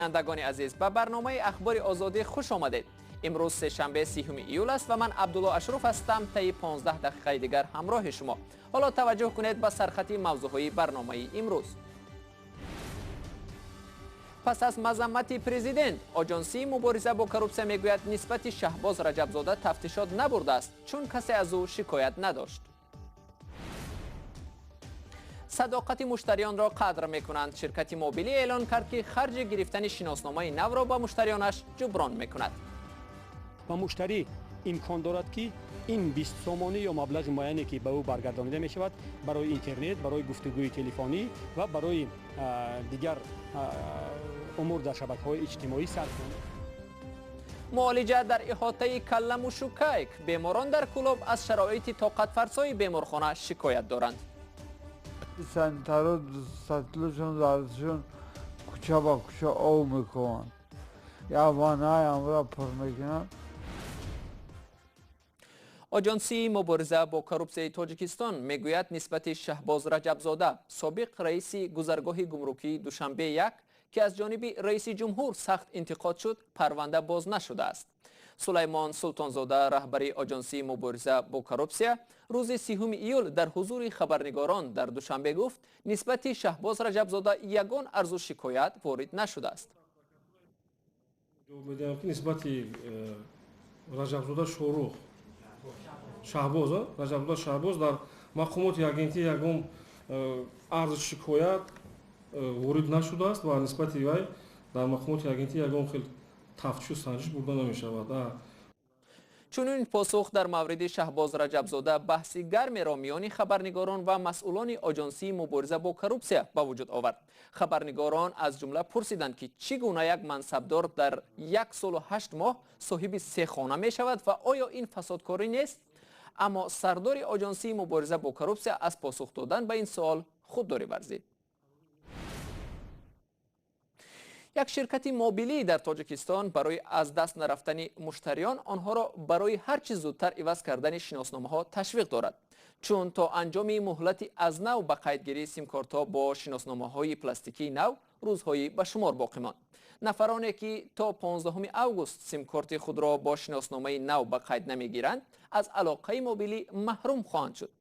Бинандагони азиз, ба барномаи Ахбори Озодӣ хуш омадед. Имрӯз сешанбе, 30 июл аст ва ман Абдулло Ашруф ҳастам, таи 15 дақиқаи дигар ҳамроҳи шумо. Ҳоло таваҷҷӯҳ кунед ба сархати мавзӯъҳои барномаи имрӯз. Пас аз мазаммати президент, Оҷонсии мубориза бо коррупсия мегӯяд, нисбати Шаҳбоз Раҷабзода тафтишот набурдааст, чун касе аз ӯ шикоят надошт. Садоқати муштариёнро қадр мекунанд. Ширкати мобилӣ эълон кард, ки харҷи гирифтани шиносномаи навро ба муштариёнаш ҷуброн мекунад. Ва муштарӣ имкон дорад, ки ин 20 сомонӣ ё маблағи муайяне, ки ба ӯ баргардонида мешавад, барои интернет, барои гуфтугӯи телефонӣ ва барои дигар умур дар шабакаҳои иҷтимоӣ сарф кунад. Муолиҷа дар иҳотаи калламушу кайк. Беморон дар Кӯлоб аз шароити тоқатфарсои беморхона шикоят доранд. Санитаро сатлушон зардшон кӯча ба кӯча ов мекунанд, як ваннаямра пур мекунанд. Оҷонсии мубориза бо коррупсияи Тоҷикистон мегӯяд, нисбати Шаҳбоз Раҷабзода, собиқ раиси гузаргоҳи гумрукии Душанбе 1, ки аз ҷониби раиси ҷумҳур сахт интиқод шуд, парванда боз нашудааст. Сулаймон Султонзода, раҳбари Оҷонсии мубориза бо коррупсия, рӯзи 30 июл дар ҳузури хабарнигорон дар Душанбе гуфт, нисбати Шаҳбоз Раҷабзода ягон арзу шикоят ворид нашудааст. Медиҳам, ки нисбати Раҷабзода Шорух, Шаҳбоз Раҷабзода Шаҳбоз дар мақомоти агентӣ ягон арзу шикоят ворид нашудааст ва нисбати вай дар мақомоти агентӣ ягон хел тафтишу санҷиш бурда намешавад. Чунин посух дар мавриди Шаҳбоз Раҷабзода баҳси гармеро миёни хабарнигорон ва масъулони Оҷонсии мубориза бо коррупсия ба вуҷуд овард. Хабарнигорон аз ҷумла пурсиданд, ки чӣ гуна як мансабдор дар 1 солу 8 моҳ соҳиби се хона мешавад ва оё ин фасодкорӣ нест. Аммо сардори Оҷонсии мубориза бо коррупсия аз посух додан ба ин суол худдорӣ варзид. Як ширкати мобилӣ дар Тоҷикистон барои аз даст нарафтани муштариён онҳоро барои ҳар чӣ зудтар иваз кардани шиносномаҳо ташвиқ дорад, чун то анҷоми муҳлати аз нав ба қайдгирии симкортҳо бо шиносномаҳои пластикии нав рӯзҳои ба шумор боқӣ монд. Нафароне, ки то 15 август симкорти худро бо шиносномаи нав ба қайд намегиранд, аз алоқаи мобилӣ маҳрум хоҳанд шуд.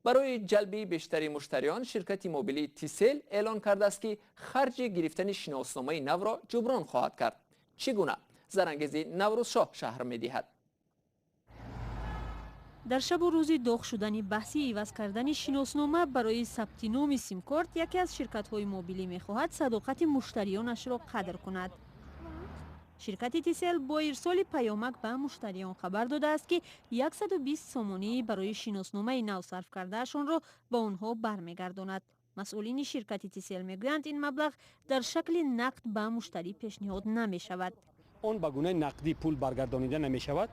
Барои ҷалби бештари муштариён ширкати мобилии Тисел эълон кардааст, ки харҷи гирифтани шиносномаи навро ҷуброн хоҳад кард. Чӣ гуна, Зарангези Наврӯзшоҳ шарҳ медиҳад. Дар шабу рӯзи доғ шудани баҳси иваз кардани шиноснома барои сабти номи симкорт, яке аз ширкатҳои мобилӣ мехоҳад садоқати муштариёнашро қадр кунад. Ширкати Тисел бо ирсоли паёмак ба муштариён хабар додааст, ки 120 сомонӣ барои шиносномаи нав сарф кардаашонро ба онҳо бармегардонад. Масъулини ширкати Тисел мегӯянд, ин маблағ дар шакли нақд ба муштарӣ пешниҳод намешавад. Он ба гунаи нақдӣ пул баргардонида намешавад.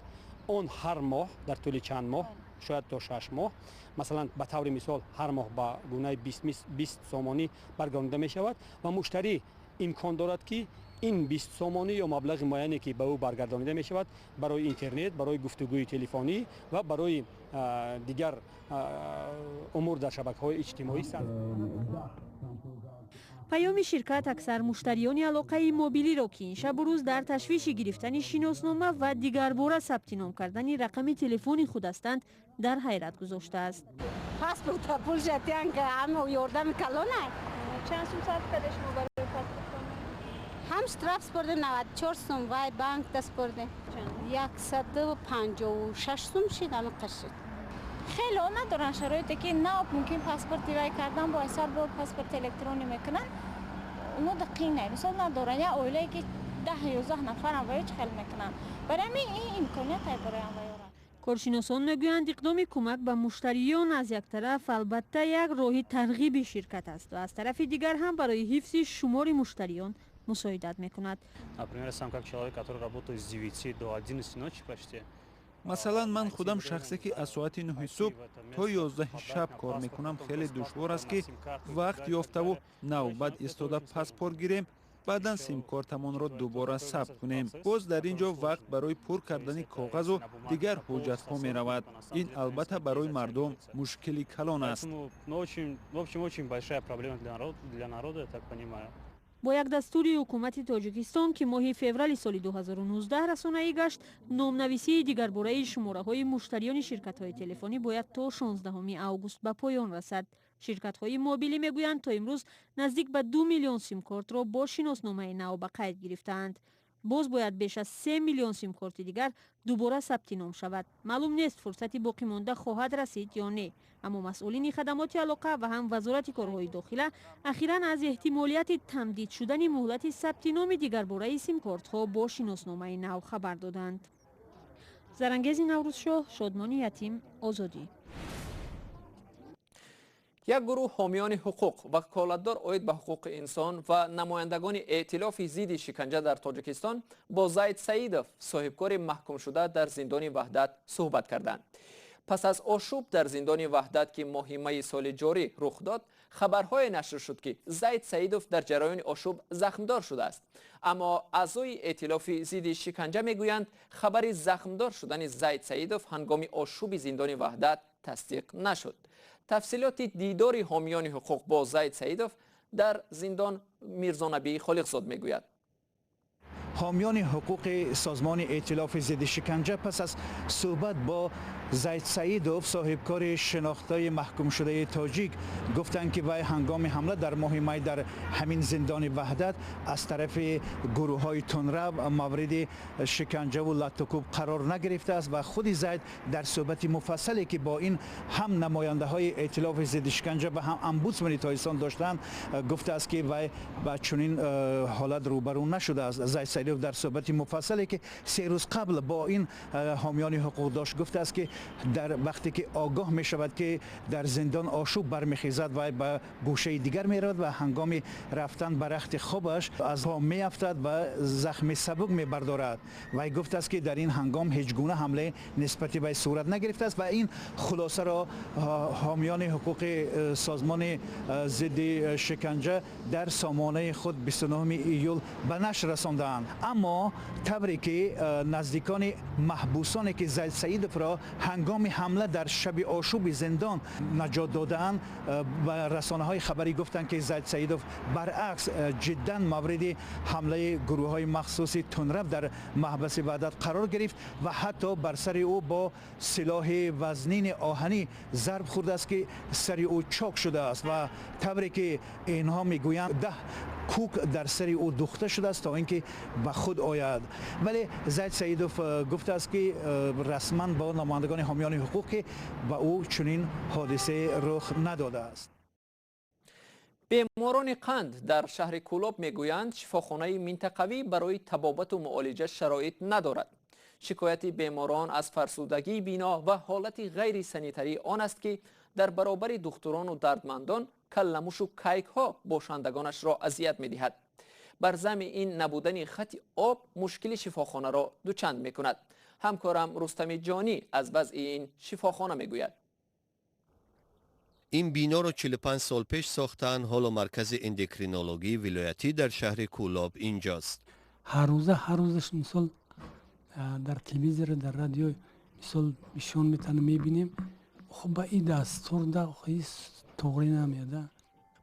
Он ҳар моҳ дар тӯли чанд моҳ, шояд то 6 моҳ, масалан, ба таври мисол, ҳар моҳ ба гунаи 20 сомонӣ баргардонида мешавад ва муштарӣ имкон дорад, ки ин 20 сомонӣ ё маблағи муайяне, ки ба ӯ баргардонида мешавад, барои интернет, барои гуфтугӯи телефонӣ ва барои дигар умур дар шабакаҳои иҷтимоӣ сарф. Паёми ширкат аксар муштариёни алоқаи мобилиро, ки ин шабу рӯз дар ташвиши гирифтани шиноснома ва дигарбора сабти ном кардани рақами телефони худ ҳастанд, дар ҳайрат гузоштааст. Паспорта пул шатян, ҳама ёрдами калона. Чанд сум сарф карда шумо барои паспорт? Ҳам штраф спордем 94 сум, вай банкда спордем, 156 сум шид, ҳама қашид. Хеле надоранд шароите, ки нав мумкин паспорти вай кардан, бо сар бор паспорти электронӣ мекунанд, оно қине. Мисол, надоранд, як оилае, ки 10-11 нафарам, вай чӣ хел мекунанд? Барои ҳамин ин имконият барои вайора. Коршиносон мегӯянд, иқдоми кӯмак ба муштариён аз як тараф, албатта, як роҳи тарғиби ширкат аст ва аз тарафи дигар ҳам барои ҳифзи шумори муштариён мусоидат мекунад. Например, сам как человек, который работает с 9 до 11 ночи почти. Масалан, ман худам шахсе, ки аз соати 9-и субҳ то 11-и шаб кор мекунам, хеле душвор аст, ки вақт ёфтаву навбат истода паспорт гирем, баъдан симкортамонро дубора сабт кунем. Боз дар ин ҷо вақт барои пур кардани коғазу дигар ҳуҷҷатҳо меравад. Ин албатта барои мардум мушкили калон аст. В общем, очень большая проблема для народа, я так понимаю. Бо як дастури ҳукумати Тоҷикистон, ки моҳи феврали соли 2019 расонаӣ гашт, номнависии дигарбораи шумораҳои муштариёни ширкатҳои телефонӣ бояд то 16 август ба поён расад. Ширкатҳои мобилӣ мегӯянд, то имрӯз наздик ба 2 миллион симкортро бо шиносномаи нав ба қайд гирифтаанд. Боз бояд беш аз 3 миллион симкорти дигар дубора сабти ном шавад. Маълум нест, фурсати боқимонда хоҳад расид ё не. Аммо масъулини хадамоти алоқа ва ҳам Вазорати корҳои дохила ахиран аз эҳтимолияти тамдид шудани муҳлати сабти номи дигарбораи симкортҳо бо шиносномаи нав хабар доданд. Зарангези Наврӯзшоҳ, Шодмони Ятим, Озодӣ. Як гурӯҳ ҳомиёни ҳуқуқ, ваколатдор оид ба ҳуқуқи инсон ва намояндагони эътилофи зидди шиканҷа дар Тоҷикистон бо Зайд Саидов, соҳибкори маҳкумшуда дар зиндони Ваҳдат, суҳбат карданд. Пас аз ошӯб дар зиндони Ваҳдат, ки моҳи майи соли ҷорӣ рух дод, хабарҳое нашр шуд, ки Зайд Саидов дар ҷараёни ошӯб захмдор шудааст. Аммо аъзои эътилофи зидди шиканҷа мегӯянд, хабари захмдор шудани Зайд Саидов ҳангоми ошӯби зиндони Ваҳдат тасдиқ нашуд. Тафсилоти дидори ҳомиёни ҳуқуқ бо Зайд Саидов дар зиндон Мирзонабии Холиқзод мегӯяд. Ҳомиёни ҳуқуқи созмони эътилофи зидди шиканҷа пас аз суҳбат бо Зайд Саидов, соҳибкори шинохтаи маҳкумшудаи тоҷик, гуфтанд, ки вай ҳангоми ҳамла дар моҳи май дар ҳамин зиндони Ваҳдат аз тарафи гурӯҳҳои тундрав мавриди шиканҷаву латтукӯб қарор нагирифтааст. Ва худи Зайд дар суҳбати муфассале, ки бо ин ҳам намояндаҳои эътилофи зидди шиканҷа ва ҳам омбудсмани Тоҷикистон доштанд, гуфтааст, ки вай ба чунин ҳолат рӯбарӯ нашудааст. Зайд Саидов дар суҳбати муфассале, ки 3 рӯз қабл бо ин ҳомиёни ҳуқуқ дошт, гуфтааст, ки дар вақте ки огоҳ мешавад, ки дар зиндон ошӯб бармехезад, вай ба гӯшаи дигар меравад ва ҳангоми рафтан ба рахти хобаш аз по меафтад ва захми сабук мебардорад. Вай гуфтааст, ки дар ин ҳангом ҳеҷ гуна ҳамле нисбати вай сурат нагирифтааст. Ва ин хулосаро ҳомиёни ҳуқуқи созмони зидди шиканҷа дар сомонаи худ 29 июл ба нашр расондаанд. Аммо тавре ки наздикони маҳбусоне, ки Зайд Саидовро ҳангоми ҳамла дар шаби ошӯби зиндон наҷот додаанд, ба расонаҳои хабарӣ гуфтанд, ки Зайд Саидов баръакс ҷиддан мавриди ҳамлаи гурӯҳҳои махсуси тундрав дар маҳбаси Ваҳдат қарор гирифт ва ҳатто бар сари ӯ бо силоҳи вазнини оҳанӣ зарб хӯрдааст, ки сари ӯ чок шудааст. Ва тавре ки инҳо мегӯянд, 10 кӯк дар сари ӯ духта шудааст, то ин ки ба худ ояд. Вале Зайд Саидов гуфтааст, ки расман бо намояндагони ҳомиёни ҳуқуқ, ки ба ӯ чунин ҳодисае рух надодааст. Беморони қанд дар шаҳри Кӯлоб мегӯянд, шифохонаи минтақавӣ барои табобату муолиҷа шароит надорад. Шикояти беморон аз фарсудагии бино ва ҳолати ғайрисанитарии он аст, ки дар баробари духтурону дардмандон калламушу кайкҳо бошандагонашро азият медиҳад. Бар зами ин, набудани хати об мушкили шифохонаро дучанд мекунад. Ҳамкорам Рустами Ҷонӣ аз вазъи ин шифохона мегӯяд. Ин биноро 45 сол пеш сохтаанд. Ҳоло маркази эндокринологии вилоятӣ дар шаҳри Кӯлоб инҷост. Ҳаррӯза, ҳар рӯзаш, мисол, дар телевизор, дар радио, мисол, нишон метаҳанд, мебинем. Хуб, ба ин дастурда туғри намеяда.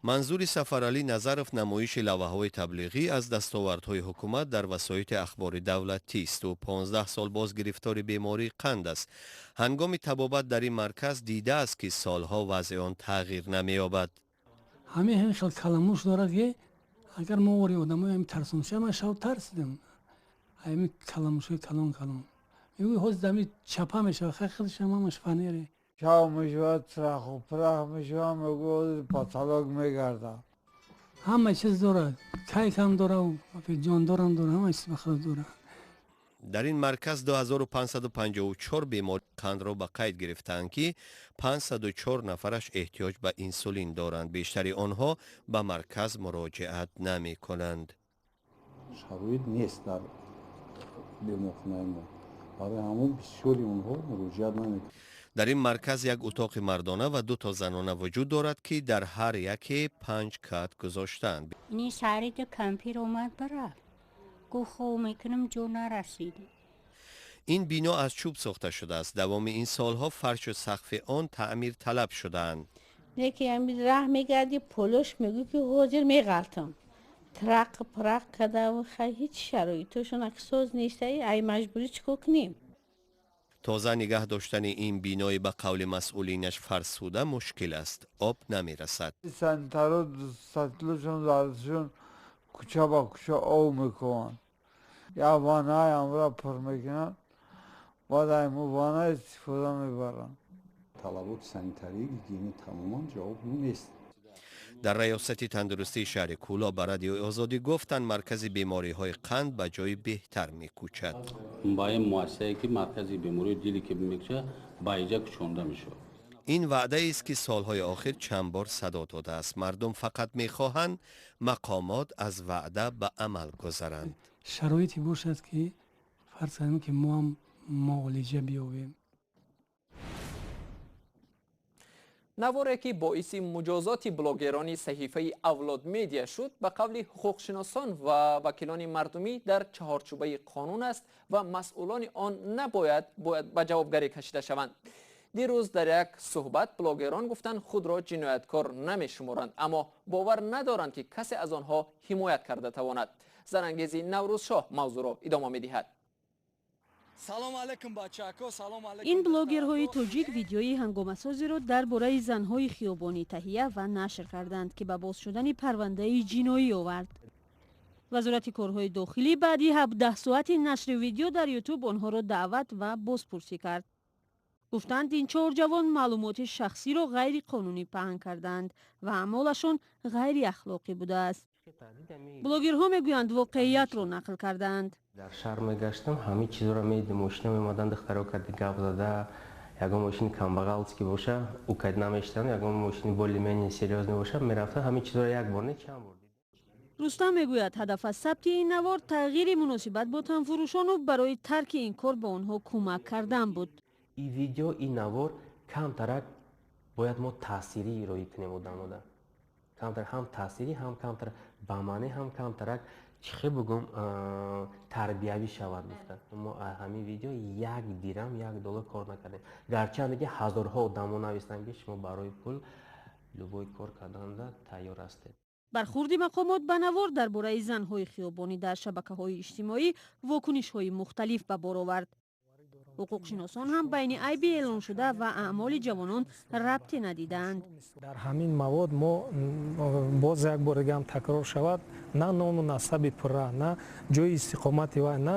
Манзури Сафаралӣ Назаров намоиши лавҳаҳои таблиғӣ аз дастовардҳои ҳукумат дар васоити ахбори давлатист. Ӯ 15 сол боз гирифтори бемории қанд аст. Ҳангоми табобат дар ин марказ дидааст, ки солҳо вазъи он тағйир намеёбад. Ҳамин хел каламуш дорад, ки агар мо вори одамои ҳами тарсонша, ман шав тарсидам. Ҳами каламушҳои калон калон мегӯй, ҳозир дами чапа мешавад, хай худашам ҳамаш фанере. Шав мешавад, траху прах мешавад, мегӯ, потолок мегардад. Ҳама чиз дорад, кайкам дорад, ҷондорам дорад, ҳама чиз ба худ дорад. Дар ин марказ 2554 бемори қандро ба қайд гирифтаанд, ки 504 нафараш эҳтиёҷ ба инсулин доранд. Бештари онҳо ба марказ муроҷиат намекунанд. Шароит нест дар беморхонаи мо, барои ҳамон бисёри онҳо муроҷиат намекунанд. Дар ин марказ як утоқи мардона ва ду то занона вуҷуд дорад, ки дар ҳар яке панҷ кат гузоштаанд. Ини сарида кампир омад, барафт, гуфт, хоб мекунам, ҷо нарасид. Ин бино аз чӯб сохта шудааст. Давоми ин солҳо фаршу сақфи он таъмирталаб шудаанд. Неки ҳамин раҳ мегардӣ, полош мегӯй, ки ҳозир меғалтам. Трақ прақ кардаву хай ҳеҷ шароитошон аксоз нест, ай маҷбурӣ чӣ кор кунем? Тоза нигаҳ доштани ин бинои ба қавли масъулинаш фарсуда мушкил аст. Об намерасад. Санитаро сатлушон зардшон кӯча ба кӯча об мекунанд. Як ваннаи амра пур мекунанд, баъд айму ванна истифода мебаранд. Талаботи санитарии гигиени тамоман ҷавоб нест. Дар раёсати тандурустии шаҳри Кӯлоб ба Радиои Озодӣ гуфтанд, маркази бемориҳои қанд ба ҷои беҳтар мекӯчад. Ба ин муассисае ки маркази бемории диле ки мекӯчад, ба иҷа кӯчонда мешавад. Ин ваъдаест, ки солҳои охир чанд бор садо додааст. Мардум фақат мехоҳанд мақомот аз ваъда ба амал гузаранд. Шароите бошад, ки фарз кардем, ки мо ҳам муолиҷа биёбем. Наворе ки боиси муҷозоти блогерони саҳифаи Авлод Медиа шуд, ба қавли ҳуқуқшиносон ва вакилони мардумӣ дар чаҳорчӯбаи қонун аст ва масъулони он набояд ба ҷавобгарӣ кашида шаванд. Дирӯз дар як суҳбат блогерон гуфтанд, худро ҷинояткор намешуморанд, аммо бовар надоранд, ки касе аз онҳо ҳимоят карда тавонад. Зарангези Наврӯзшоҳ мавзӯъро идома медиҳад. Ин блогерҳои тоҷик видеои ҳангомасозиро дар бораи занҳои хиёбонӣ таҳия ва нашр карданд, ки ба боз шудани парвандаи ҷиноӣ овард. Вазорати корҳои дохилӣ баъди 17 соати нашри видео дар Ютуб онҳоро даъват ва бозпурсӣ кард. Гуфтанд, ин чор ҷавон маълумоти шахсиро ғайриқонунӣ паҳн карданд ва аъмолашон ғайриахлоқӣ будааст. Блогерҳо мегӯянд, воқеиятро нақл кардаанд. Дар шаҳр мегаштам, ҳамин чизоро медидам. Мошина меомадан, духтаро кади гап зада, ягон мошини камбағалски боша, ӯ кад намештам, ягон мошини более-менее серьёзный боша, мерафтам, ҳамин чизоро як бор не, чанд бор. Рустам мегӯяд, ҳадаф аз сабти ин навор тағйири муносибат бо танфурӯшону барои тарки ин кор ба онҳо кӯмак кардан буд. Ин видео, ин навор камтарак бояд мо таъсирӣ роӣ кунем одамода. Камтар ҳам таъсирӣ, ҳам камтар ба маъне, ҳам камтарак чӣ хел бугум, тарбиявӣ шавад гуфта. Мо ҳамин видео як дирам, як доллар кор накардем. Гарчанде ки ҳазорҳо одамо навистанд, ки шумо барои пул любой кор карданда тайёр ҳастед. Бархурди мақомот ба навор дар бораи занҳои хиёбонӣ дар шабакаҳои иҷтимоӣ вокунишҳои мухталиф ба бор овард. Ҳуқуқшиносон ҳам байни айби эълоншуда ва аъмоли ҷавонон рабте надидаанд. Дар ҳамин мавод мо боз як бор дига ҳам такрор шавад, на ному насаби пурра, на ҷои истиқомати вай, на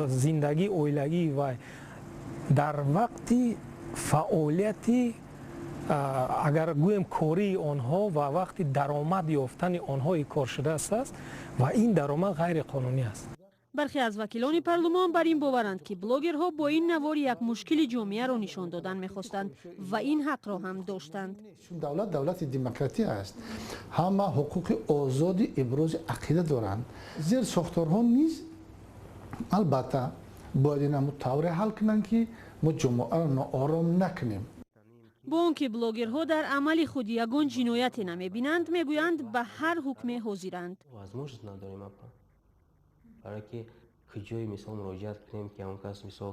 зиндагии оилагии вай дар вақти фаъолияти, агар гӯем, кории онҳо ва вақти даромад ёфтани онҳо кор шудааст ва ин даромад ғайриқонунӣ аст. Бархе аз вакилони парлумон бар ин боваранд, ки блогерҳо бо ин навор як мушкили ҷомеаро нишон додан мехостанд ва ин ҳақро ҳам доштанд. Чун давлат давлати демократия аст, ҳама ҳуқуқи озоди ибрози ақида доранд. Зерсохторҳо низ албатта бояд ин ҳамун тавре ҳал кунанд, ки мо ҷомеаро ноором накунем. Бо он ки блогерҳо дар амали худ ягон ҷинояте намебинанд, мегӯянд, ба ҳар ҳукме ҳозиранд. Возможност надорем, апа, барое ки куҷое мисол муроҷиат кунем, ки ягон кас мисол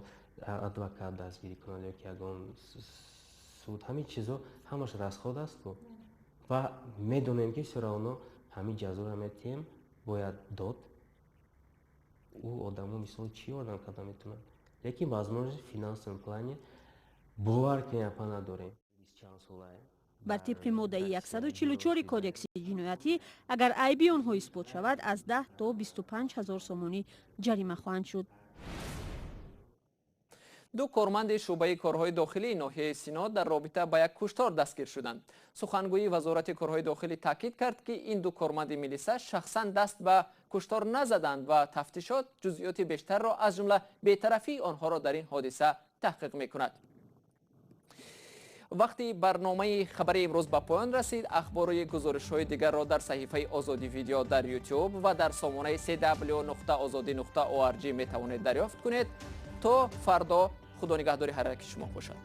адвокат дастгирӣ кунад ё ки ягон суд. Ҳамин чизо ҳамаш расход асту ва медонем, ки всё равно ҳамин ҷазоро метиҳем, бояд дод. Ӯ одамо мисол чӣ ёрдам карда метавонанд? Лекин возможност финансовом плане, бовар кунем, апа, надорем. Чанд солае. Бар тибқи моддаи 144 кодекси ҷиноятӣ, агар айби онҳо исбот шавад, аз 10 то 25 ҳазор сомонӣ ҷарима хоҳанд шуд. Ду корманди шӯъбаи корҳои дохилии ноҳияи Сино дар робита ба як куштор дастгир шуданд. Сухангӯи Вазорати корҳои дохилӣ таъкид кард, ки ин ду корманди милиса шахсан даст ба куштор назаданд ва тафтишот ҷузъиёти бештарро, аз ҷумла бетарафии онҳоро дар ин ҳодиса таҳқиқ мекунад. Вақти барномаи хабари имрӯз ба поён расид. Ахбори гузоришҳои дигарро дар саҳифаи Озодӣ Видео дар Ютуб ва дар сомонаи cw.ozodi.org метавонед дарёфт кунед. То фардо, худо нигаҳдори ҳар яки шумо бошад.